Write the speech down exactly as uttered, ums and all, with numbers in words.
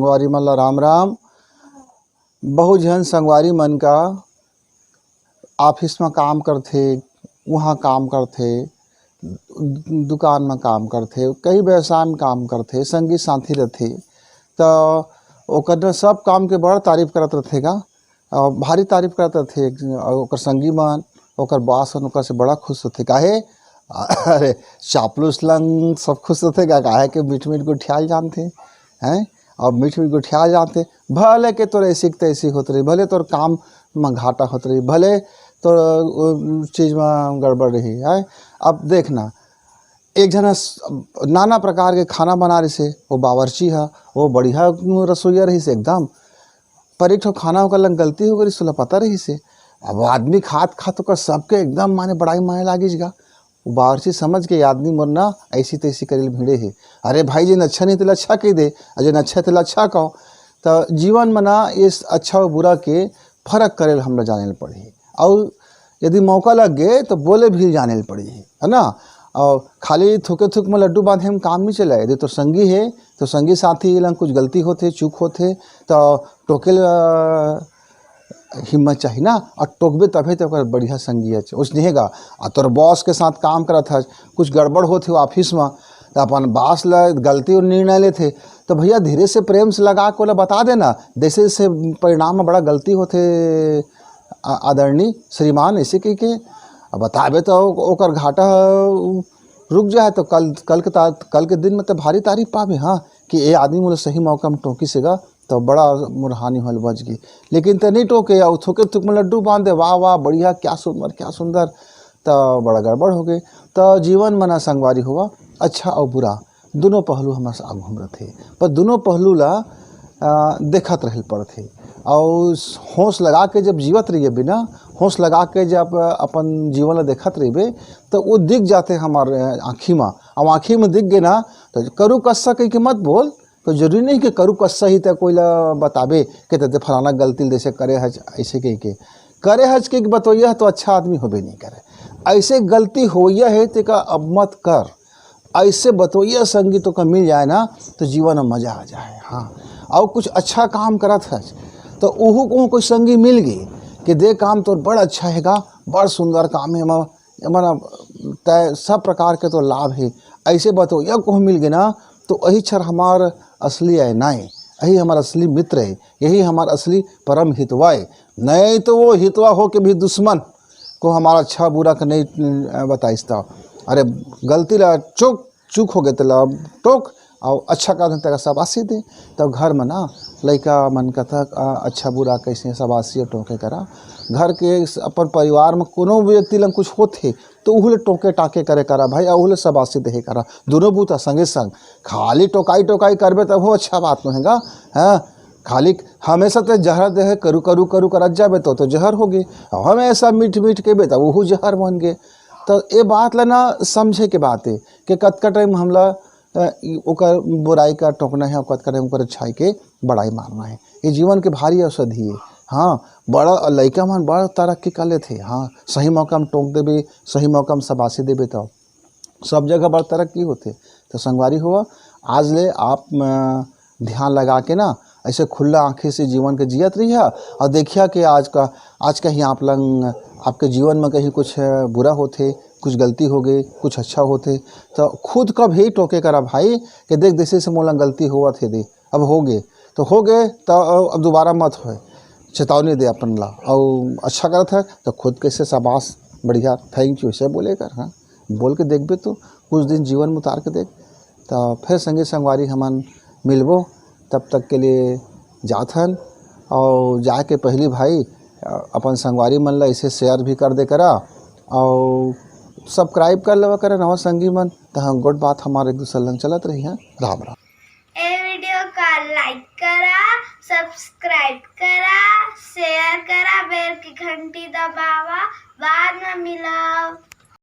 संगवारी मन ला राम राम। बहुत झन संगवारी मन का ऑफिस में काम करथे, वहाँ काम करथे, दुकान में काम करथे, कहीं व्यवसाय में काम करथे, संगी साथी रथे, तो ओकर न सब काम के बड़ तारीफ करत रथे गा। अ, भारी तारीफ करत रथे। अउ ओकर संगी मन, ओकर बॉस मन ओकर से बड़ा खुश होथे। काहे? अरे, चापलूस लंग सब खुश होथे गा, काहे के मीठ मीठ गोठियाल जानथे, हैं? अब मीठ मीठ गोठियाल जानथे, भले के तोर ऐसी के तैसी होत रही, भले तोर काम में घाटा होत रही, भले तोर, अ, चीज में गड़बड़ रही, हैं? अब देखना, एक झन ह स-, नाना प्रकार के खाना बना रहिस हे, वो बावर्ची ह, वो बढ़िया रसोईया रहिस हे एकदम, पर एक ठो खाना ओकर लंग गलती हो गई, ओला पता रहिस हे। अब आदमी खात खात ओकर सबके एकदम माने बड़ाई माने लागिस गा। वो बावर्ची समझ के, "ये आदमी मोर ना ऐसी तैसी करे ल भिड़े हे। अरे भाई, जेन अच्छा नहीं तेला अच्छा कह दे, अउ जेन अच्छा तेला अच्छा कहो।" त जीवन में ना ये अच्छा अउ बुरा के फर्क करे ल हमला जाने ल पड़ही। अउ यदि मौका लग गे तो बोले भी जाने ल पड़ही, है ना? अउ खाली थूके थूक में लड्डू बांधे में काम नहीं चले। यदि तोर संगी हे तो संगी साथी लंग कुछ गलती होथे, चूक होथे, तो टोके ल हिम्मत चाही ना, अउ टोकबे तभे तो ओकर बढ़िया संगी हे। उसने हे गा, आ तोर बॉस के साथ काम करत हस, कुछ गड़बड़ होथे ऑफिस में, तो अपन बॉस ला गलती अउ निर्णय लेथे, तो भैया धीरे से प्रेम से लगा के ओला बता देना, जैसे जैसे परिणाम में बड़ा गलती होथे, आ-, आदरणीय श्रीमान, ऐसे कह के अब बताबे तो ओ-, ओकर घाटा ह, उ रुक जाए, तो कल, कल के ता-, कल के दिन में तो भारी तारीफ पाबे, हाँ, कि ये आदमी मोला सही मौका में टोकिस हे गा, तो बड़ा मोर हानि होल बच गई। लेकिन ते नहीं टोके, अउ थोके थुक में लड्डू बांध दे, "वाह, वाह, बढ़िया, क्या सुंदर, क्या सुंदर।" तो बड़ा गड़बड़ हो गए। तो जीवन में ना संगवारी होवा, अच्छा अउ बुरा, दोनों पहलू हमर से आगू में रथे, पर दोनों पहलू ला, अ, देखत रहे पड़थे। अउ होश लगा के जब जीवत रहिबे ना, होश लगा के जब अपन जीवन ला देखत रहिबे, तो वो दिख जाथे हमर, अ, आँखी में। अब आँखी में दिख गए ना, तो करू कस्सा कह के मत बोल, तो जरूरी नहीं कि करू कस्सा ही ते कोई ला बताबे कि ते फलाना गलती जैसे करे हच, ऐसे कह के करे हच के बतोइया तो अच्छा आदमी होबे नहीं करे। ऐसे गलती होइया है, तेका अब मत कर। ऐसे बतोइया संगी तोका मिल जाए ना, तो जीवन में मजा आ जाए। हाँ, अउ कुछ अच्छा काम करत हच, तो ओहू को कोई संगी मिल गई कि दे काम तोर बड़ अच्छा हेगा, बड़ सुंदर काम है, एमा, एमा ना तय सब प्रकार के तो लाभ है। ऐसे बतोइया को मिल गए ना, तो यही क्षण हमार असली आय नाय, यही हमार असली मित्र है, यही हमार असली परम हितवा है। नहीं तो वो हितवा हो के भी दुश्मन को हमारा अच्छा बुरा के नहीं, अ, बताइस। तो अरे, गलती ला चूक, चूक हो गए तेला टोक, अउ अच्छा काम तेला शाबाशी दे। तो घर में ना लइका मन कथा, अ, अच्छा बुरा कैसे शाबाशी टोके करा। घर के स-, अपन परिवार में कोनो व्यक्ति लंग कुछ होथे तो उहू ले टोके टाके करे करा भाई, अउ उहू ले शाबाशी देहे करा। दोनों बूता संगे संग, खाली टोकाई टोकाई करबे तब वो अच्छा बात नहीं हेगा। हाँ, खाली हमेशा ते जहर देहे करू करू करू करत जाबे तो, तो जहर होगे। अउ हमेशा मीठ मीठ केबे तब उहू जहर बन गे। तो ये बात ला ना समझे के बात है कि कतका टाइम हमला, अ, ई ओकर बुराई का टोकना है, कतका टाइम ओकर अच्छाई के बड़ाई मारना है। ये जीवन के भारी औषधि है। हाँ, बड़ा लइका मन बड़ा तरक्की कर लेथे। हाँ, सही मौका में टोक देबे, सही मौका में शाबाशी देबे तो सब जगह बड़ तरक्की होथे। तो संगवारी हो, आज ले आप, अ, ध्यान लगा के ना ऐसे खुला आँखें से जीवन के जियत रहिया अउ देखिया कि आज का, आज का ही आप लंग, आपके जीवन में कहीं कुछ बुरा होथे, कुछ गलती हो गई, कुछ अच्छा होथे, तो खुद का भी टोके करा भाई कि देख, जैसे से मोला गलती होवत हे दे, अब हो गए तो हो गए, तो अब दोबारा मत होए, चेतावनी दे अपन ला। अउ अच्छा करत है तो खुद कैसे शाबाश, बढ़िया, thank you, ऐसे बोले कर। हाँ, बोल के देखबे तो कुछ दिन जीवन में उतार के देख, तो फिर संगी संगवारी हमन मिलबो। तब तक के लिए जात हन, अउ जाए के पहली भाई, अ, अपन संगवारी मन ला इसे share भी कर दे करा, अउ subscribe कर लेवा करा नवा संगी मन। तो हम गोट बात हमारे एक दूसर लंग चलत रही है। राम राम। ए वीडियो का like करा, subscribe करा, share करा, bell की घंटी दबावा, बाद में मिलब।